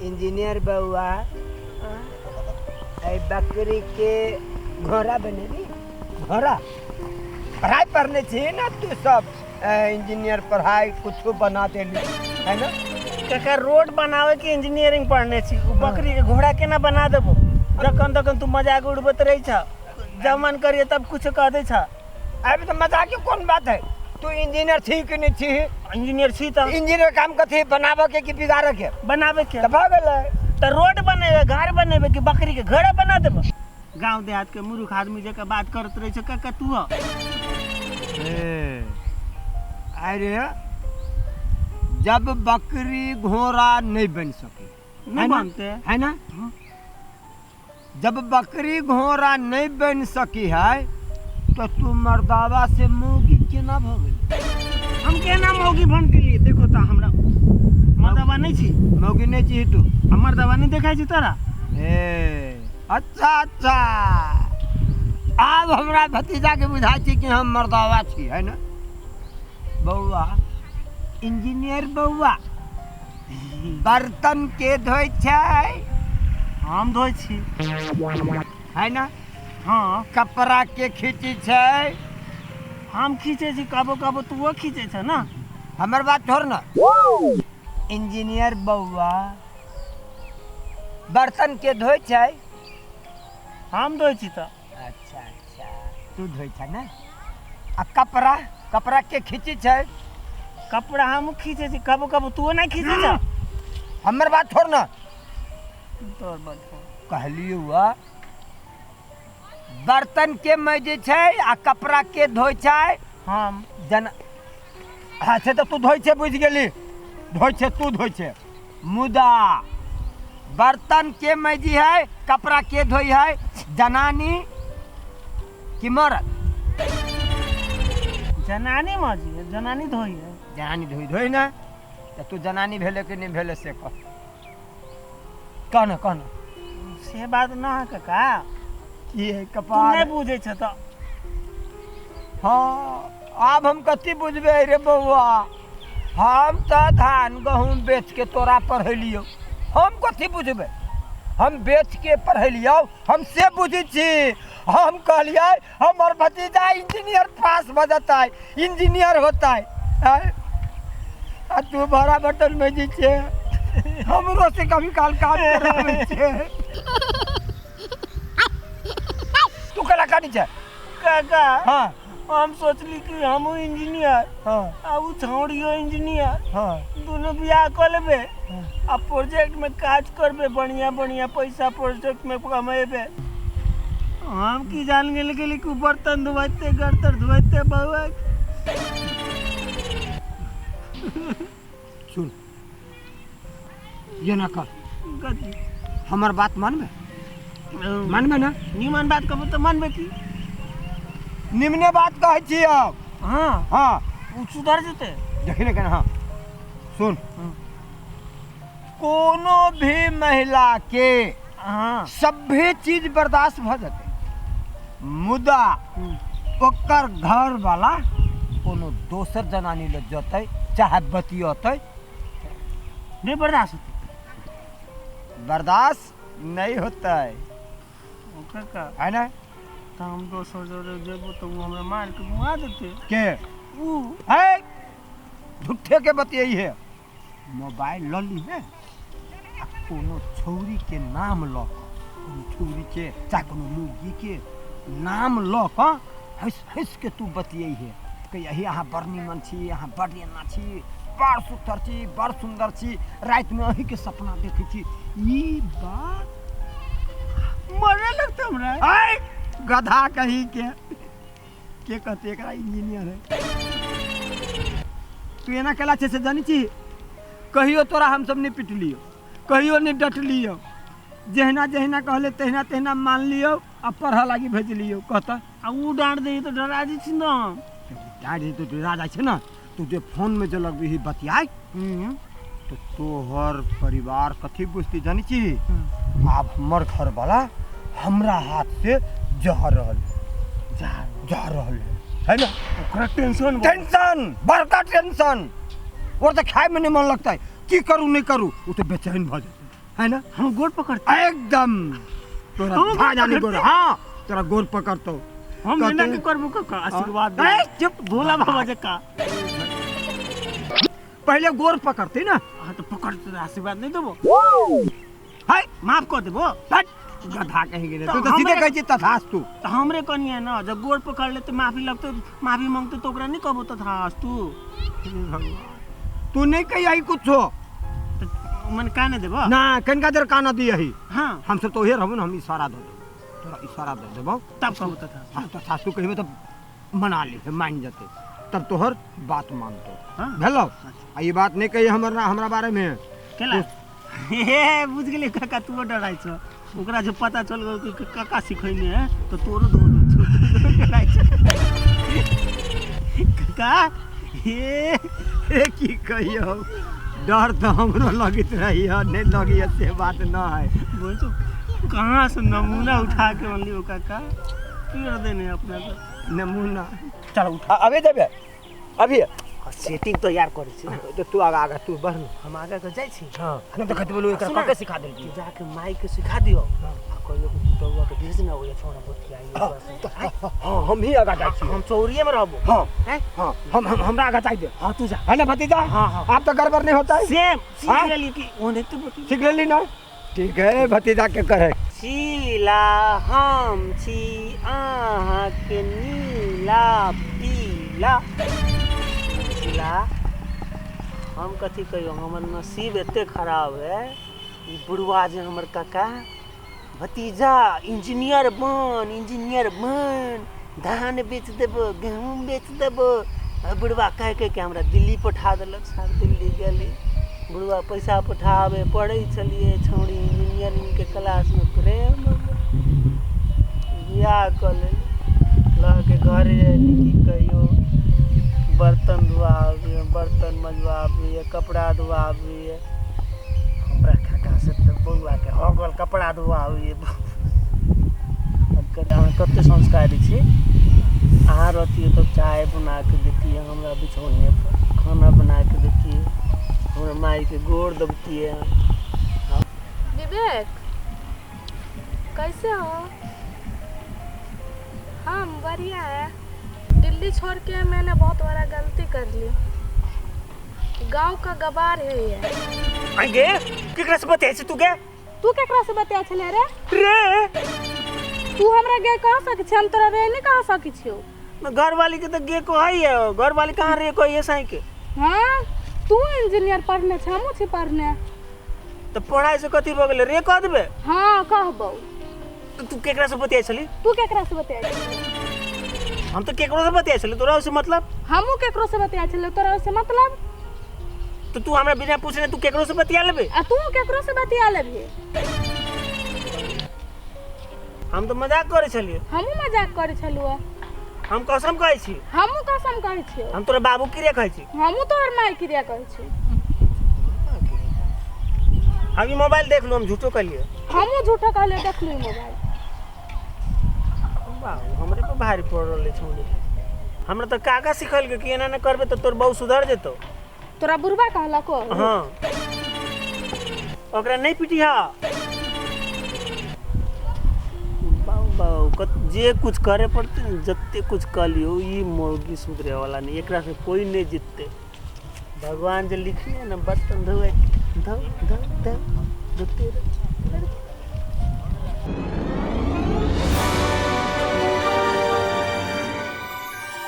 Engineer बउआ, एहि बकरी के घोड़ा बनेबी? घोड़ा पढ़ाइ पढ़ने छी ने तू सब? इंजीनियर पढ़ाइ कुछो बना देली है ना। काका, रोड बनावे के इंजीनियरिंग पढ़ने छी, उ बकरी के घोड़ा केना बना देबो? जखन तखन तू मजाक उड़बैत रहै छ, जब मन करिए तब कुछ कह दै छ। अभी तऽ मजाक के कोन बात है? तू इंजीनियर छी कि नहीं छी? इंजीनियर छी तऽ। इंजीनियर काम कथी, बनाबऽ के कि बिगाड़ऽ के? बनावे के। तऽ भऽ गेलै। तऽ रोड बनेबे, घर बनेबे कि बकरी के घोड़ा बना देबो? गांव देहात के मूर्ख आदमी जका बात करत रहे छ काका तू। ए, अरे जब बकरी घोड़ा नहीं बन सके नहीं बनते है ना। हाँ। जब बकरी घोड़ा नहीं बन सकी है तो तू मर्दावा से मौगी केना भऽ गेली? हम केना मौगी बन के लिए? देखो तो, हमरा मर्दावा नहीं छी। मौगी नहीं छी तू? हम मर्दावा नहीं देखाई छी तोरा? ए अच्छा अच्छा, आब हमरा भतीजा के बुझाइ छै कि हम मर्दावा छी, है ना बौआ? इंजीनियर बौआ, बर्तन के धोइ छै? हम धोइ छी। है ना? हाँ। कपड़ा के खींची छै? हम खींचे छी कबो कबो, तू खींचे छ ना। हमर बात छोड़ ना। इंजीनियर बौआ, बर्तन के धोइ छै? हम धोइ छी तऽ। अच्छा अच्छा, तू धोइ छ ना। आ कपड़ा, कपड़ा के खींची छै? कपड़ा हम खींचे छी कबो कबो, तू नहीं खींचे छ। हमर बात छोड़ ना। तोर बात छोड़। कहलियौ हुआ, बर्तन के मजै छै आ कपड़ा के धोइ छै? हम। जन अच्छा, तऽ तू धोइ छै, बुझि गेली, धोइ छै, तू धोइ छै। मुदा बर्तन के मजी है, कपड़ा के धोइ है, जनानी कि मरद? जनानी मजी है, जनानी धोई है। जनानी धोइ, धोइ ने। तऽ तू जनानी भेले कि नहि भेले से कह, कह ने, कह ने। से बात ना है काका। की है? तू कपार नहीं बुझे छ तऽ। हाँ, आब हम कथी बुझबै रे बौआ? हम तऽ धान गहूँम बेच के तोरा पढ़ेलियौ, हम कथी बुझबै? हम बेच के पढ़ेलियौ, हम से बुझै छी। हम कहलियै हमर भतीजा इंजीनियर पास भऽ जेतै, इंजीनियर होतै, आँय? आ तू भरा बर्तन में जे छै, हमरो से कभी काल काम कराबै छै। तू कलाकारी छै। काका। हाँ। हम सोचली कि हमहूँ इंजीनियर आ उ छौड़ियो इंजीनियर, दुनू बियाह कऽ लेबै आ प्रोजेक्ट में काज करबै, बढ़िया बढ़िया पैसा प्रोजेक्ट में कमेबै। हम की जान गेल गेली कि उ बर्तन धोते, गर्तर धोते बउआ। सुन, ये ना कर। कथी? हमर बात मानबे? मानबे ना? निमन बात कहबो तऽ मानबै की। निमने बात कहै छी अब। हाँ। हाँ। उ सुधर जेतै। देखी ने केना। हाँ, सुन। हाँ। कोनो भी महिला के सभे चीज बर्दाश्त भऽ जेतै, मुदा ओकर घर वाला कोनो दोसर जनानी लग जेतै चाहे बतियतै, नहि बर्दाश्त होतै। बर्दाश्त नहीं होतै। ओ काका। है ना? तऽ हम दोसर जरे जेबो तऽ उ हमरा मार के मुआ देतै। के? उ। है, झूठे के बतियाई है। मोबाइल लऽ ली है आ कोनो छौरी के नाम लऽ कऽ, कोनो छौरी के चाहे कोनो मौगी के नाम लऽ कऽ हँसि हँसि के तू बतियै है कि यही अहाँ बड़ निमन छी, अहाँ बड़ एना छी, बड़ सुथर छी, बड़ सुन्दर छी, रातिमे अहीँके सपना देखै छी। ई बात मरे लगतै हमरा। आय गधा कहीं के, के कहते एकरा इंजीनियर है? तू एना केला छै से जानै छी? कहियो तोरा हमसब नहि पिटलियौ, कहियो नहि डटलियौ। जहिना जहिना कहले तहिना तहिना मानलियौ आ पढ़ऽ लागी भेजलियौ। कहता आ उ डाँट दै तऽ डरा जाइ छी ने हम। डाँट दै तऽ डरा जाइ छै ने। तू जे फोनमे जे लगबिही बतियाइ तऽ तोहर परिवार कथी बुझतै जानै छी? आब हमर घरवाला हमरा हाथ से जा रहल है, जा रहल है, है ना? ओकरा टेंशन। टेंशन, बड़का टेंशन। और तऽ खायमे नहि मन लगतै, की करू नहि करू, ओ तऽ बेचैन भऽ जेतै। है ना? हम गोड़ पकड़ते। एकदम तोरा हम भा जानी पकड़ते? गोड़, हाँ तोरा गोड़ पकड़तो। हम कहते- एना के करबो काका, आशीर्वाद दे। ए, चुप। भोला बाबा जका। पहले गोड़ पकड़ते ना। हाँ तो पकड़ते, आशीर्वाद नहीं देबो? हाय माफ कर देबो। हट, गधा कहीं गेले तो तू तो सीधे हमरे- कहै छी तथास्तु। तो हमरे कनिया ना जब गोड़ पकड़ ले तो माफी लगतो, माफी मांगतो तो ओकरा नहीं कहबो तथास्तु। तू नहीं कही आई कुछो। तो मन का नहीं देबो? ना कनिका देर कान दियही। हाँ। हम सब तो ओहे रहबो ना, हम इशारा दऽ देबो, तोरा इशारा दऽ देबो तब कहबो तथास्तु। हाँ तथास्तु कहिबे तऽ मना ले, मान जेतै, तब तोहर बात मानतो। हाँ। भेलौ? आ ई बात नहीं कही हमर हमरा बारे में। केला हे बुझ गेलियै काका, तू डराइ छौ। ओकरा जे पता चल गेल कि काका सिखैने है तो तोरो धो देतौ। डराइ छौ काका। हे हे की कहियौ, डर तऽ हमरो लगैत रहैए, नहीं लगैए से बात न है। बोल कहाँ से नमूना उठा के अनलियो काका, पीड़ देने अपना के नमूना। चल उठा। अभी देबे अभी सेटिंग तैयार करै छी। तो तू आगा आगा तू बढ़। हम आगा के जाइ छी। हाँ हम तऽ कहते बोलू एकरा सुना। कके सिखा देलकी। तू जाके माई के सिखा दियो आ कहियो कि पुतौआ के भेज ना होइए छोड़ा बतियाई। हाँ हम ही आगा जाइ छी। हम चौरिये में रहबो। हाँ। हैं? हाँ हम हमरा आगा जाइ दे। हाँ तू जा। है ना भतीजा? हाँ, हाँ। आप तो गड़बड़ नहीं होता है। सेम सीख हाँ? लेली कि ओने तो बती सीख लेली ना, ठीक है भतीजा के करे। शीला हम छी अहाँ के नीला पीला। शीला हम कथी कहियो, हमर नसीब एते खराब है। ई बुढ़वा जे हमर काका भतीजा इंजीनियर बन, इंजीनियर बन, धान बेच देबो, गेहूँ बेच देबो। बुढ़वा कह कह के हमरा दिल्ली पठा देलक। सार दिल्ली गेली, बुढ़वा पैसा पठाबे, पढ़ै छलियै छौड़ी इंजीनियरिंग के क्लास में, प्रेम बियाह कऽ लेली, लऽ के घरे अयली। की कहियो, बर्तन धोआबियै, बर्तन मजवाबियै, कपड़ा धोआबियै। हमरा काका से तऽ बौआ के हो गेल कपड़ा धोआबियै। अहाँ कते संस्कारी छी। अहाँ रहतियै तऽ चाय बना के देतियै हमरा बिछौने पर, खाना बना के देतियै, हमरा माई के गोड़ दबतियै। विवेक कैसे हो? हम बढ़िया है। दिल्ली छोड़ के मैंने बहुत बड़ा गलती कर ली। गांव का गवार है ये। आगे केकरा से बतियाइ छी तू गे? तू केकरा से बतिया छले रे? रे तू हमरा गे कह सकै छी, हम तोरा रे नहीं कह सकै छियौ। घरवाली के तो गे कहै है, घरवाली कहाँ रे कहै साई के? हाँ तू इंजीनियर पढ़ने छ, हमहूँ छी पढ़ने। तो पढ़ाई से कथी भऽ गेलै रे कह देबे? हाँ कहबौ। तो तू केकरा से बतियाइ छली? तू केकरा से बतियाइ छली? हम तो केकरो से बतियाइ छली, तोरा से मतलब? हमहूँ केकरो से बतियाइ छली, तोरा से मतलब? तो तू हमरा बिना पूछने तू केकरो से बतिया लेबे? आ तू केकरो से बतिया लेबे? हम तो मजाक करै छलियै। हमहूँ मजाक करै छलहुँ। हम कसम कहै छी। हमहूँ कसम कहै छियौ। हम तोरा बाबू क्रिया कहै छी। हमहूँ तोहर माय क्रिया कहै छी। हम ई मोबाइल देख लू, हम झूठो कहलियै। हमहूँ झूठो कहलियै, देखलू मोबाइल। बाबू हमरे पर भारी पड़ रहल छौड़ी। हमरा तऽ काका सिखलकै कि एना नहि करबे तऽ तोर बहू सुधर जेतौ। तोरा बुढ़वा कहलको? हाँ ओकरा नहीं पिटिहा। बाबू जे कुछ करे पड़ते न, जते कुछ कऽ लियौ, ई मौगी सुधरे वाला नहीं, एकरा से कोई नहीं जीतते। भगवान जे लिखने न बर्तन धोए धो धो धो धोते रह।